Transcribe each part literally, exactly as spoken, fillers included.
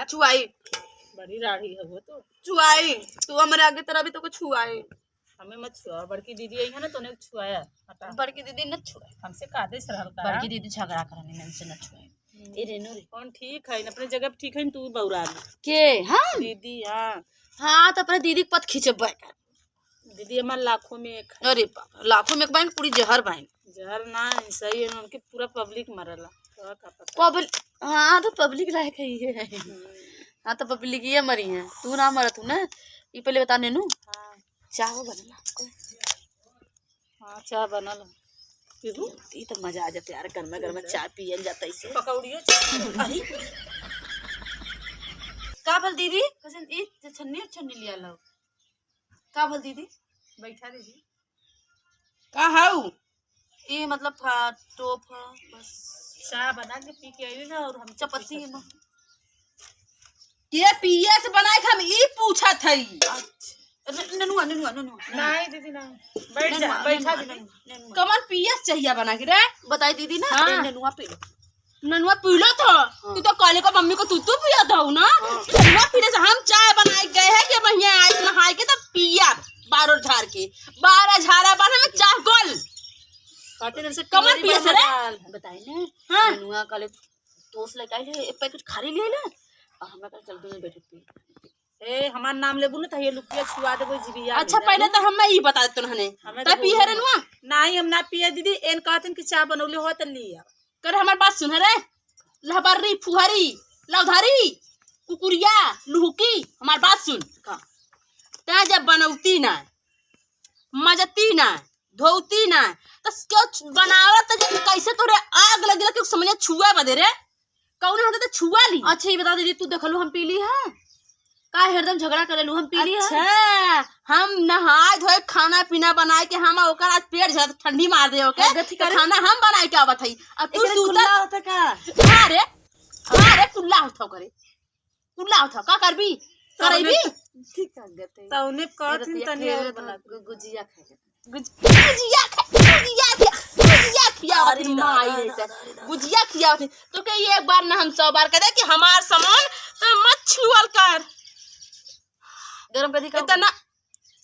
छुआई। बड़ी राड़ी है वो तो। छुआई। तू हमरे आगे तरह भी तो कुछ छुआई। हमें मत छुआ। बड़की दीदी आई है ना, तो उन्हें छुआया। हटा। बड़की दीदी न छुआई। हमसे का आदेश रहल का? बड़की दीदी झगड़ा करनी, मैं इनसे न छुआई। हम्म। ए रेनू रे। कौन ठीक है? अपने जगह पे ठीक है, तू बौरा ली। के? हाँ? दीदी, हाँ। हाँ, तो अपने दीदी के पत खींचे बैठ। दीदी हमार लाखों में एक है। अरे बाप, लाखों में एक बाइन, पूरी जहर बाइन। जहर ना, सही है, उनके पूरा पब्लिक मरला। तोरा का पता? पब्लिक, हाँ, तो पब्लिक लायक है ये। हम्म। हाँ, तो पब्लिक ये मरी है, तू ना मरत हूँ ना। ये पहले बता नेनू। हाँ। चाह बनला? हाँ, चाह बनल। पीबू? ई तो मजा आ जाता यार, गर्मा गर्मा चाय पियल जाता इसे। पकौड़ियो चाह। अरे। का भल दीदी? कैसन ई छन्नी, छन्नी लिया लो। का भल दीदी? बैठा दीदी। का हाउ? ई मतलब फा-, टोप ह, बस। चाह बना के पी के आइली ना, और हम चपाती है ना। के पिए से बनाए के हम ई पूछत हई। अच्छा। न-, ननुआ, ननुआ, ननुआ, ननुआ। नहीं दीदी, नहीं। बैठ जा, ननुआ, बैठा ननुआ, दीदी। ननुआ, ननुआ। कमन पिए से चाहिए बना के रे? बताई दीदी ना, हाँ। ए, ननुआ पी लो। ननुआ पी लो तो। हाँ। तू तो कहले को मम्मी को तू, तू पिया दो ना। हाँ। ननुआ पीने से हम चाय बनाए गए हैं कि बढ़िया आए नहाए के तब पिया। बारह झार के। बारह झारा बारह में चाह गोल। कहते हैं, हमसे कमर पियरी पिए से रे? बताए ने। हाँ। ननुआ कहले दोस्त लेके आइले, एक पैकेट खारी ले ले, और हमरा कल चल दूंगा बैठे पी। ए, हमार नाम लेबू ना, तो ये लुकिया छुआ देबो, जिबिया अच्छा, ले पहले जाबू। तो हमें ई बता देते हने। हमें तै तो पिए बोलू रे नुआ? नहीं, हम ना पिए दीदी। एन कहतन कि चाह बनौले हो तो लिया। करे हमार बात सुन रे, लहबर्री, फुहरी, लौधारी, कुकुरिया, लुहुकी, हमार बात सुन। का? तै जब बनौती ना, मजती ना, धोती ना, त क्यों छु-, बनावत त जब कैसे तोरे आग लगिला कि समझे छुआ बदे रे? कौन होते त छुआ ली? अच्छा, ये बता दीदी, तू देखलू हम पी ली है? का हरदम झगड़ा करेलू, हम पी ली है? अच्छा, हम नहाए धोए, खाना पीना बनाए के हम ओकर आज पेट झड़ ठंडी मार दे ओके। हाँ, गथी तो करे। खाना हम बनाए के आवत हई। अब तू एकरे सूता कुल्ला होता का? हाँ रे, हाँ रे, कुल्ला होता करे। कुल्ला होता, का करबी? करैबी? ठीक है, गते। तौने कहथिन तनी और बना। गु-, गुजिया खाए के। गुज-, गुजिया खा, गुजिया खा, गुजिया खियावत अरे माई दादा, है से। दादा, दादा। गुजिया खियावत। तो के एक बार ना हम सौ बार कह दे कि हमार सामान तो मत छुअल कर। गरम कथी का? इतना,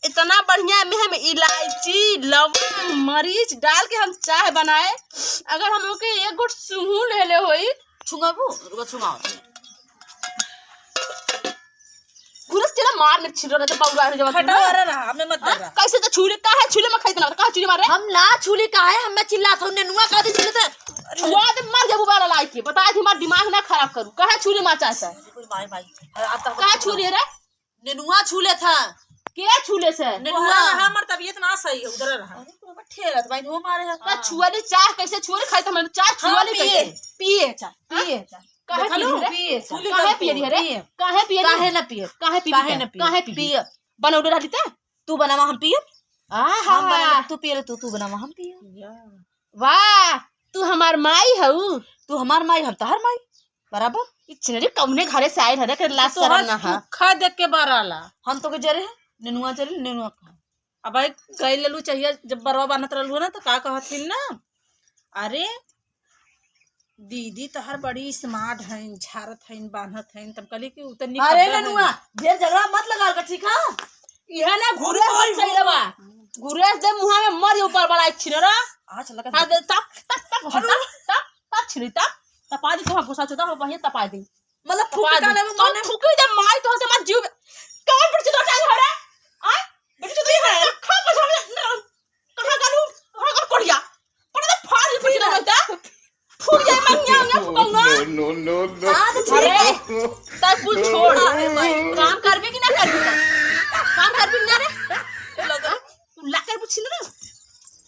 इतना बढ़िया में हम इलायची, लवंग, मरीच डाल के हम चाय बनाए। अगर हम ओके एक घुट सूंघू लेले होई। छुआबू? रुको, छुआओ। गुरस तेरा मार में छिलो ना तो बउरा हो जावा तू हटा ना। वाला रहा, हमें मत हाँ? डरा। कैसे तो छुले, काहे छुले में खाई तना, काहे छुले मारे? हम ना छुले काहे, हमें चिल्लात हो, नेनुआ का दे छुले थे। छुआ दे, मर जाबू वाला लाई के। बताए थी, हमार दिमाग ना खराब करू। काहे छुले मार चाहता है? माई, माई। अरे, आप तो काहे छुले रे? नेनुआ छुले था। के छुले से? नेनुआ। रहा, हमार तबीयत ना सही है, उधर रहा। अरे, तू हमें ठेलत भाई, वो मारे है। तो छुअली चाह कैसे छुअली खाई तो हम चाह हाँ, छुअली पिए, कैसे? पिए चाह, हाँ? पिए चाह। काहे देखलू? पिए रे? पिए चाह। काहे पिए रे? पिए। काहे पिए रे? काहे ना पिए? काहे पीबी काहे ते? ना पिए? काहे पीबी? पिए। बनौले रहली ते? तू बनावा हम पिए। आहा। हम बनावा तू पिए, तू, तू बनावा हम पिए। या। वाह, तू हमार माई हऊ। तू हमार माई, हम तहर माई। बराबर। ई छिनरी कौने घरे से आइल हरे, के लाज तोहर शरम ना है। सूखा देख के बराला। हम तो के जरे है, नेनुआ जरे, नेनुआ का। अब भाई गई लेलू चाहिए, जब बरवा बान्हत रहलू ना, तो का कहथिन ना, अरे, दीदी तोहर बड़ी smart हईन, झारत हईन, बान्हत हईन। तब कहली कि उ त निक अरे हब्बा ननुआ, हईन। ढेर झगड़ा मत लगा कर, ठीक है? इहे ना घुरे अरे से बा। घुरे से मुहा में मर ऊपर बड़ा छिन रा। आज लगा हाँ, दे, तप, तप, तप, अरे। तप, तप, तप, छिन, तप, तपा दी, तोहर घुसा चोदा हो, वहीं तपा दी। मतलब फूंक का लेबे तो माने फूंक दे माई, तो से मत जीव। कौन पर चोदा टाइम हो रे? आय? बेटी चोदा है। खा बजा। कहाँ गलू? कहाँ गल कोढ़िया? पड़े तो फाड़ दे, फूट जाए। फूट जाए, मंगिया, मंगिया फुकौना। No, no, no, no। आज अरे, तब कुल छोड़। काम करबे कि ना करबे? काम करबे कि ना रे? कुल्ला करबू छिन रे?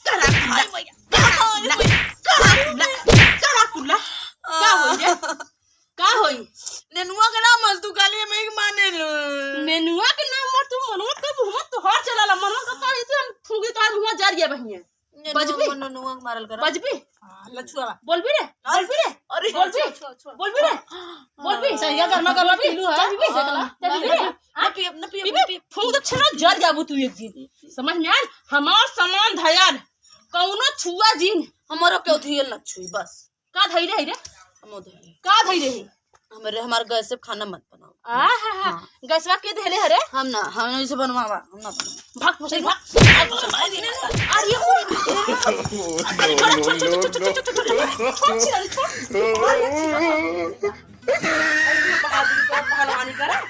करा कुल्ला। करा कुल्ला। करा कुल्ला। करा कुल्ला। का होई रे? का होई? नेनुआ के नाम मल तू काली में एक माने लो। नेनुआ के नाम मत तू, मनवा के मुंह तो हर चलाला, मनवा का तो इसे हम फूंकी तो मुंह जर गया बहिया। नेनुआ बजबी? मन नेनुआ के मारल करा। बजबी? हाँ, लछुआ। बोलबी रे? अरे, बोलबी रे? अरे, बोलबी? छुआ, छुआ, छुआ। बोलबी रे? हाँ। बोलबी? सही है, गर्मा गर्मा पीलू है। चलबी से हाँ, कला? हाँ, चलबी रे? ना पिए, ना पिए, हाँ? पीए, पीबी? फूंक दे छेड़ा जर जाबू तू एक दिन। समझ में आयल? हमार सामान धयल। कौनो छुआ जिन। हमारो केहू धइल ना छुई, बस। का धइले है रे? हमो धइले। का धइले है? हमरे, हमार गैस से खाना मत बनाओ। आहा, गैसवा के धइले हरे? हम ना, हम ऐसे बनवावा, हम ना बनवा। भाग, भाग, भाग। अरे, पहलवानी करा।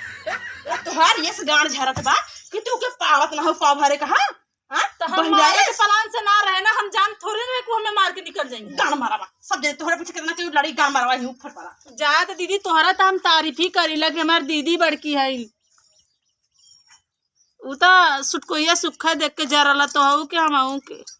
तोहार ये से गांड झरत बा कि तू के पावत ना हो पाव भरे का, हाँ? हाँ? तो हम बहिराए मारे के पलान से ना रहे ना, हम जान थोड़े रहे कि हमें मार के निकल जाएंगे। गान मारावा, सब जने तोहरे पीछे कितना केहू लड़ी, गान मारावा, यूं फट पड़ा। जा तो दीदी, तोहरा तो हम तारीफ ही करीला कि हमार दीदी बड़की है। उ तो सुटकोइया सुखा देख के जरला तो हऊ के हम हऊ के।